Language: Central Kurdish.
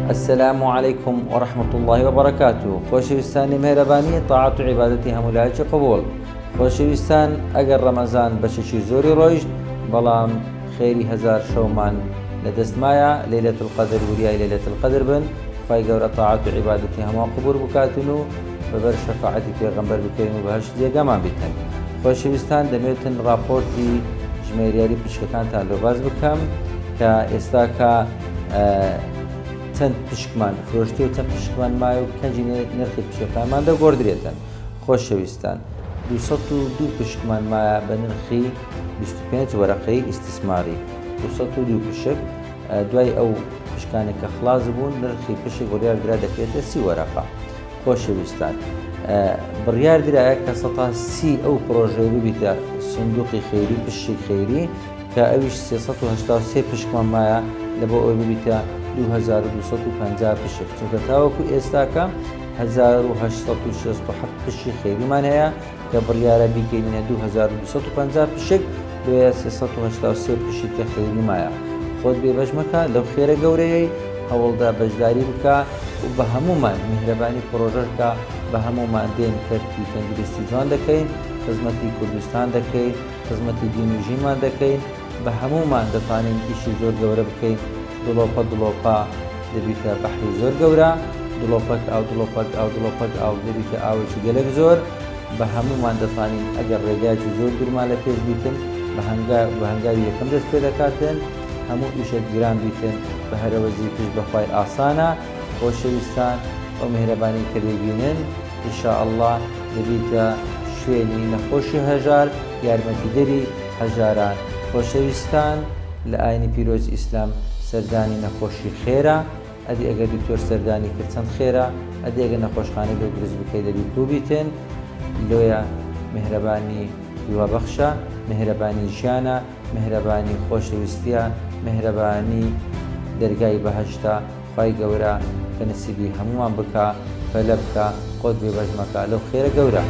السلام علیکم و رحمة اللە و بەرەکاتو خۆشەویستانی مێرەبانی تاعەت و عیبادەتی هەموو لایەکی قبوڵ خۆشەویستان ئەگەر ڕەمەزان بەشێکی زۆری ڕۆیشت بەڵام خێری هەزار شەومان لە دەست مایە لەیلەت القدر وریای لەیلەت القدر بن خوای گەورە تاعەت و عیبادەتی هەمووان قبوڵ بکاتن و بەبەر شەفاعەتی پێغەمبەر بکەوین و بەهەشت جێگامان بیتن خۆشەویستان دەمێتن ڕاپۆرتی ژمێریاری پشکەکانتان لۆ باس بکەم کە ئێستاکە چەند پشکمان فرۆشتی و چەند پشکمان مایە و کەنجی نرخی پشکەکانمان دەگۆڕدرێتن خۆشەویستان 202 پشکمان مایە بە نرخی 25 وەرەقەی ئیستیسماری 202 پشک دوای ئەو پشکانێک کە خلاص بوون نرخی پشک بڕیار درا دەکرێتە سی وەرەقە خۆشەویستان بڕیار درایە کە سەتا سی ئەو پرۆژەی ببیتە سندوقی خێری پشکی خێری کە ئەویش 383 پشکمان مایە لە بۆ ئەوەی ببیتە 2250 پشک چونکە تاوەکو ئێستاکە 1867 پشکی خێریمان هەیە کە بڕیارە بیگەینە 2250 پشک لۆیە 383 پشکی کە خێری مایە خۆت بێبەش مەکە لەو خێرە گەورەیەی هەوڵدا بەشداری بکە و بە هەمومان میهرەبانی پرۆژەکە بە هەمومان دێن کەرتی تەندروستی جوان دەکەین خزمەتی کوردستان دەکەین خزمەتی دین و ژینمان دەکەین بە هەموومان دەتوانین ئیشی زۆر گەورە بکەین دڵۆپە دڵۆپە دەبیتە بەحری زۆر گەورە دڵۆپەک ئاو دڵۆپەک ئاو دڵۆپەک ئاو دەبیتە ئاوێکی گەلەک زۆر بە هەموومان دەتوانین ئەگەر ڕێگایەکی زۆر دوورمان لە پێش بیتن بە هەنگا بە هەنگاوی یەکەم دەست پێ دەکاتن هەموو ئیشێک گران بیتن بە هەرەوەزی پشت بەخوای ئاسانە خۆشەویستان ئەو میهرەبانی کە دەیبینن ان شاء اللە دەبیتە شوێنی نەخۆشی هەژار یارمەتیدەری هەژاران خۆشەویستان لە ئاینی پیرۆزی ئیسلام سەردانی نەخۆشی خێرە ئەدی ئەگەر دکتۆر سەردانی کرد چەند خێرە ئەدی ئەگەر نەخۆشخانەی لۆ دروست بکەی دەبی کو بیتن لۆیە میهرەبانی هیوابەخشە میهرەبانی ژیانە میهرەبانی خۆشەویستیە میهرەبانی دەرگای بەهەشتە خوای گەورە کە نسیبی هەموومان بکا پەلە بکە خۆت بێ بەش مەکە لەو خێرە گەورە.